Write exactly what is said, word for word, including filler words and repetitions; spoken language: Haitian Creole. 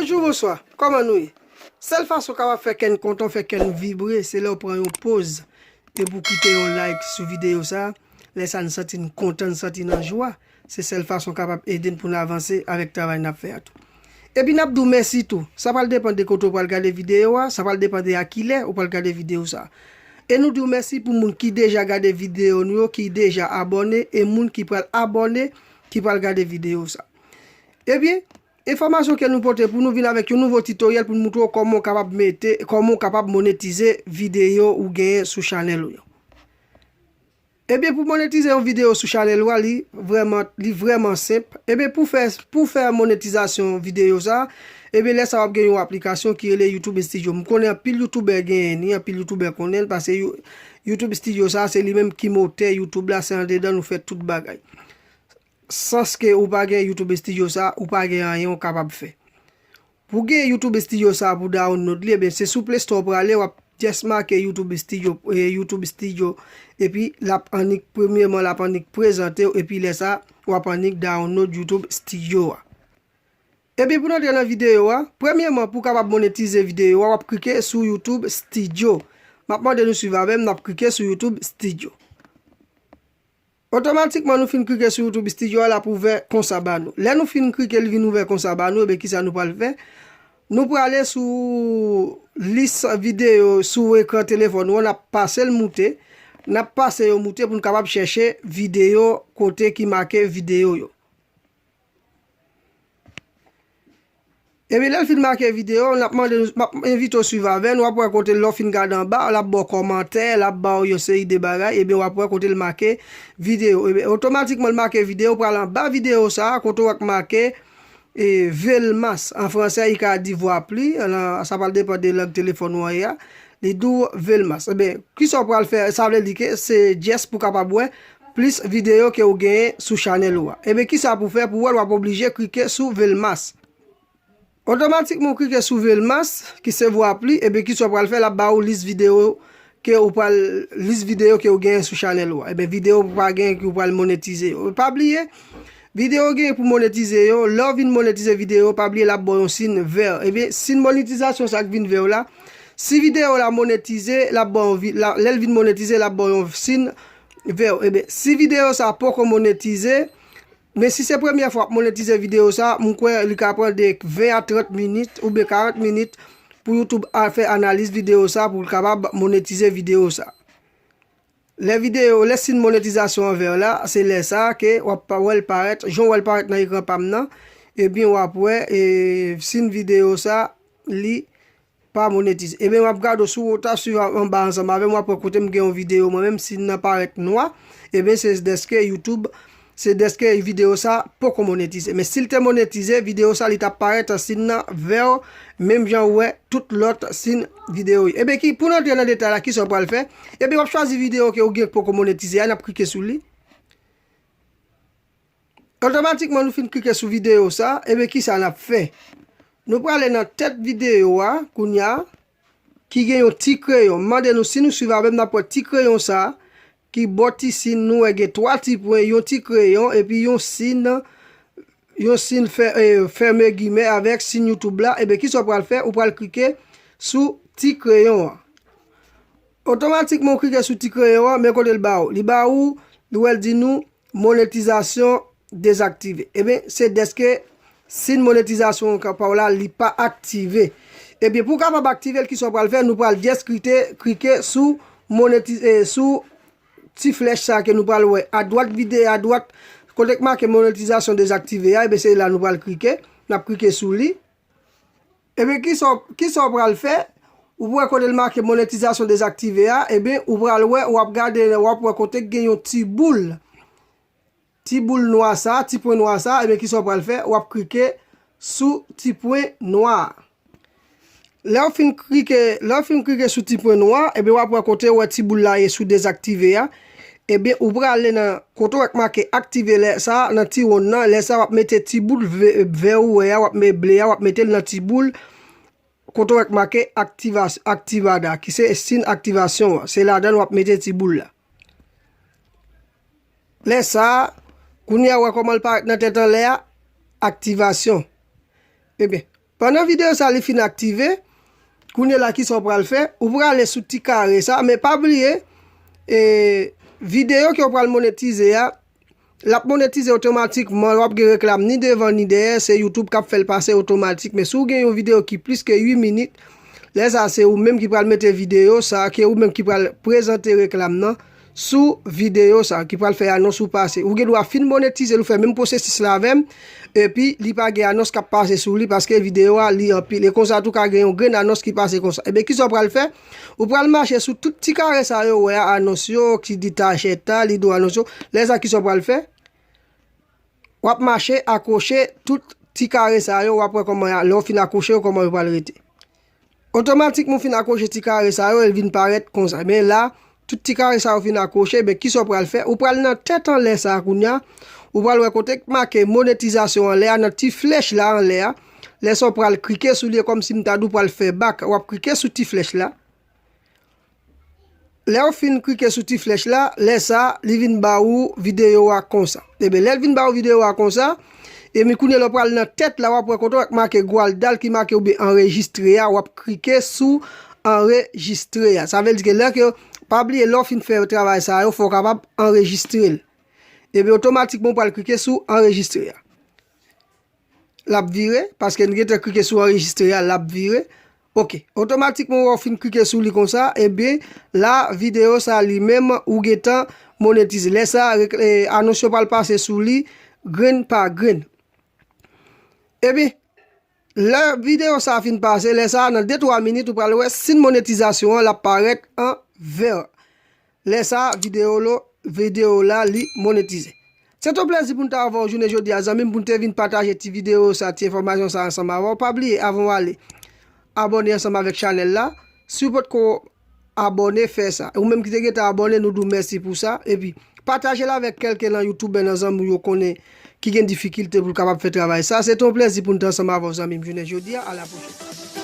Bonjou, bonswa, kòman nou ye? Sèl fason w kapab fè kè n kontan, fè kè n vibre, se lè w pran yon poz epi w kite yon like sou videyo sa a. Lè sa a, n santi n kontan, n santi n an jwa. Se sèl fason w kapab ede n pou n avanse avèk travay n ap fè a tou. Epi n ap di w mèsi tou. Sa pral depann de kote w pral gade videyo a, sa pral depann de a kilè ou pral gade videyo sa a. E nou di w mèsi pou moun ki deja gade videyo nou yo, ki deja abòne, e moun ki pral abòne, ki pral gade videyo sa a. Ebyen, enfòmasyon ke nou pote pou nou vin avèk yon nouvo titoryèl pou n moutre w kòman w kapab mete, kòman w kapab monetize videyo ou genyen sou chanèl ou yo. Ebyen, pou monetize yon videyo sou chanèl ou a, li vrèman, li vrèman senp. Ebyen, pou fè, pou fè monetizasyon videyo sa, ebyen, lè sa w ap gen yon aplikasyon ki rele YouTube Studio. M konnen anpil youtubè genyen li, anpil youtubè konnen l, paske You-, YouTube Studio sa, se li menm ki motè YouTube la, se andedan nou fè tout bagay. Sans ke ou pa gen YouTube Studio sa, ou pa gen anyen ou kapab fè. Pou gen YouTube Studio sa pou download li, ebyen, se sou Play Store w prale, w ap just make YouTube Studio, e, YouTube Studio, epi l ap annik, premyèman, l ap annik prezante w, epi lè sa, w ap annik download YouTube Studio a. Epi pou n antre nan videyo a, premyèman, pou w kapab monetize videyo a, w ap klike sou YouTube Studio. M ap mande nou swiv avè m, n ap klike sou YouTube Studio. Otomatikman, nou fin klike sou YouTube Studio a, l ap ouvè konsa ba nou. Lè nou fin klike, li vin ouvè konsa ba nou, ebyen, kisa nou pral fè? Nou prale sou lis videyo sou ekran telefòn ou an, n ap pase l moute. N ap pase yo moute pou n kapab chèche videyo kote ki make videyo yo. Epi lè l fin make videyo, n ap mande nou, m ap envite w swiv avè n, w ap wè kote lè w fin gade anba, l ap ba w kòmantè, l ap ba w yon seri de bagay, ebyen w ap wè kote l make videyo. Ebyen, otomatikman l make videyo, w pral anba videyo sa a, kote w wè k make, e, Velmas. An fransè, i ka di vwa pli, sa pral depann de lang telefòn ou an ye a. Li di w Velmas. Ebyen, kisa w pral fè? Sa vle di ke se just pou w kapab wè plis videyo ke w genyen sou chanèl ou a. Ebyen, kisa pou w fè pou w wè l? W ap oblije klike sou Velmas. Otomatikman, w klike sou Velmas, ki se vwa pli, ebyen, kisa w pral fè? L ap ba w lis videyo ke w pral, lis videyo ke w genyen sou chanèl ou a. Ebyen, videyo ou pa genyen ke w pral monetize yo. Pa bliye, videyo w genyen pou monetize yo, lè w vin monetize videyo, pa bliye l ap ba w yon siy vè. Ebyen, siy monetizasyon sa k vin vè w la, si videyo w la monetize, l ap ba w yon vi-, la, lè l vin monetize, l ap ba w yon siy vè. Ebyen, si videyo sa poko monetize, men si se premyè fwa w ap monetize videyo sa, m kwè li ka pran de ven a trant minit oubyen karant minit pou YouTube a fè analiz videyo sa pou l kapab monetize videyo sa. Lè videyo, lè siy monetizasyon an vè la, se lè sa ke w ap pa-, wè l parèt, jan w wè l parèt nan ekran pa m nan, ebyen w ap wè, e, siy videyo sa, li pa monetize. Ebyen, w ap gade w, si w ta swiv a-, anba ansanm avè m, w ap wè kote m gen yon videyo, mwen menm, siy nan parèt nwa, ebyen, se dèske YouTube, se dèske videyo sa poko monetize. Men si l te monetize, videyo sa, li t ap parèt an siy nan vè, menm jan w wè tout lòt siy videyo yo. Ebyen, ki, pou n antre nan detay la, kisa w pral fè? Ebyen, w ap chwazi videyo ke w gen k poko monetize a, n ap klike sou li. Otomatikman, nou fin klike sou videyo sa, ebyen, kisa n ap fè? Nou prale nan tèt videyo a, kounye a, ki gen yon ti kreyon. M mande nou, si nou swiv avè m, n ap wè ti kreyon sa, ki bò ti siy, nou wè gen twa ti pwen, yon ti kreyon, epi yon siy, yon siy fè-, e, fèmen gimè avèk siy YouTube la, ebyen, kisa w pral fè? Ou pral klike sou ti kreyon an. Otomatikman, ou klike sou ti kreyon an, men kote l ba ou. Li ba ou, li wè l di nou, monetizasyon dezaktive. Ebyen, se dèske siy monetizasyon pa w la, li pa aktive. Ebyen, pou w kapab aktive l, kisa w pral fè? Nou pral just klike, klike sou monetize, sou ti flèch sa ke nou pral wè adwat videyo, adwat, kote k make monetizasyon dezaktive a, ebyen, se la nou pral klike. N ap klike sou li. Ebyen, kisa w, kisa w pral fè? Ou wè kote l make monetizasyon dezaktive a, ebyen, ou pral wè, w ap gade, w ap wè kote k gen yon ti boul. Ti boul nwa sa, ti pwen nwa sa, ebyen, kisa w pral fè? W ap klike sou ti pwen nwa a. Lè w fin klike, lè w fin klike sou ti pwen nwa, ebyen, w ap wè kote w wè ti boul la ye sou dezaktive a. Ebyen, ou prale nan kote w wè k make aktive lè sa, nan ti wonn nan, lè sa w ap mete ti boul ve-, vè ou wè a, w ap met ble a, w ap mete l nan ti boul kote w wè k make aktivas-, aktivada, ki se siy aktivasyon an. Se ladan l w ap mete ti boul la. Lè sa a, kounye a, w wè kòman l parèt nan tèt anlè a, aktivasyon. Ebyen, Pandan videyo sa li fin aktive, kounye la kisa w pral fè? Ou prale sou ti kare sa, men pa bliye, e, videyo ke w pral monetize a, l ap monetize otomatikman, w ap gen reklam ni devan ni dèyè, se YouTube k ap fè l pase otomatik, men si w gen yon videyo ki plis ke uit minit, lè sa se ou menm ki pral mete videyo sa, ke ou menm ki pral prezante reklam nan, sou videyo sa ki pral fè anons ou pase. Ou gen dwa fin monetize l, ou fè menm pwosesis la avè m, epi li pa gen anons k ap pase sou li paske videyo a li anpil. E konsa tou ka gen yon grenn anons ki pase konsa. Ebyen, kisa w pral fè? Ou pral mache sou tout ti kare sa yo wè a, anons yo, ki di tachèta, li do anons yo. Lè sa, kisa w pral fè? W ap mache akwoche tout ti kare sa yo, w ap wè kòman, lè w fin akwoche yo, kòman yo pral rete. Otomatikman, w fin akwoche ti kare sa yo, e l vin parèt konsa. Men la, tout ti kare sa yo fin akwoche, men kisa w pral fè? Ou pral nan tèt anlè sa a kounye a, ou pral wè kote k make monetizasyon anlè a, nan ti flèch la anlè a. Lè sa w pral klike sou li, e kòmsi m ta di w pral fè bak, w ap klike sou ti flèch la. Lè w fin klike sou ti flèch la, lè sa a, li vin ba ou videyo a konsa. Ebyen, lè l vin ba ou videyo a konsa, ebyen, kounye a lè w pral nan tèt la, w ap wè kote w ak make gwal dal ki make oubyen anrejistre a, w ap klike sou anrejistre a. Sa vle di ke lè ke, pa bliye, lè w fin fè travay sa yo, fò w kapab anrejistre l. Ebyen, otomatikman, w pral klike sou anrejistre a. L ap vire, paske n gentan klike sou anrejistre a, l ap vire. Oke, otomatikman, wè w fin klike sou li konsa, ebyen, la, videyo sa li menm, ou gentan monetize. Lè sa, rek-, e, anons yo pral pase sou li, grenn pa grenn. Ebyen, lè videyo sa fin pase, lè sa, nan de twa minit, ou pral wè siy monetizasyon an, l ap parèt an vè. Lè sa, videyo lo, videyo la, li monetize. Se t on plèzi pou n t avè w jounen jodi a, zanmi m, pou n te vin pataje ti videyo sa, ti enfòmasyon sa ansanm avè w. Pa bliye, avan w ale, abòne ansanm avèk chanèl la. Si w potko abòne, fè sa. Ou menm ki te gentan abòne, nou di w mèsi pou sa. Epi, pataje l avèk kèlke nan youtubè, nan zanmi w yo konnen ki gen difikilte pou l kapab fè travay sa. Se t on plèzi pou n te ansanm avè w, zanmi m, jounen jodi a. A la pwochèn.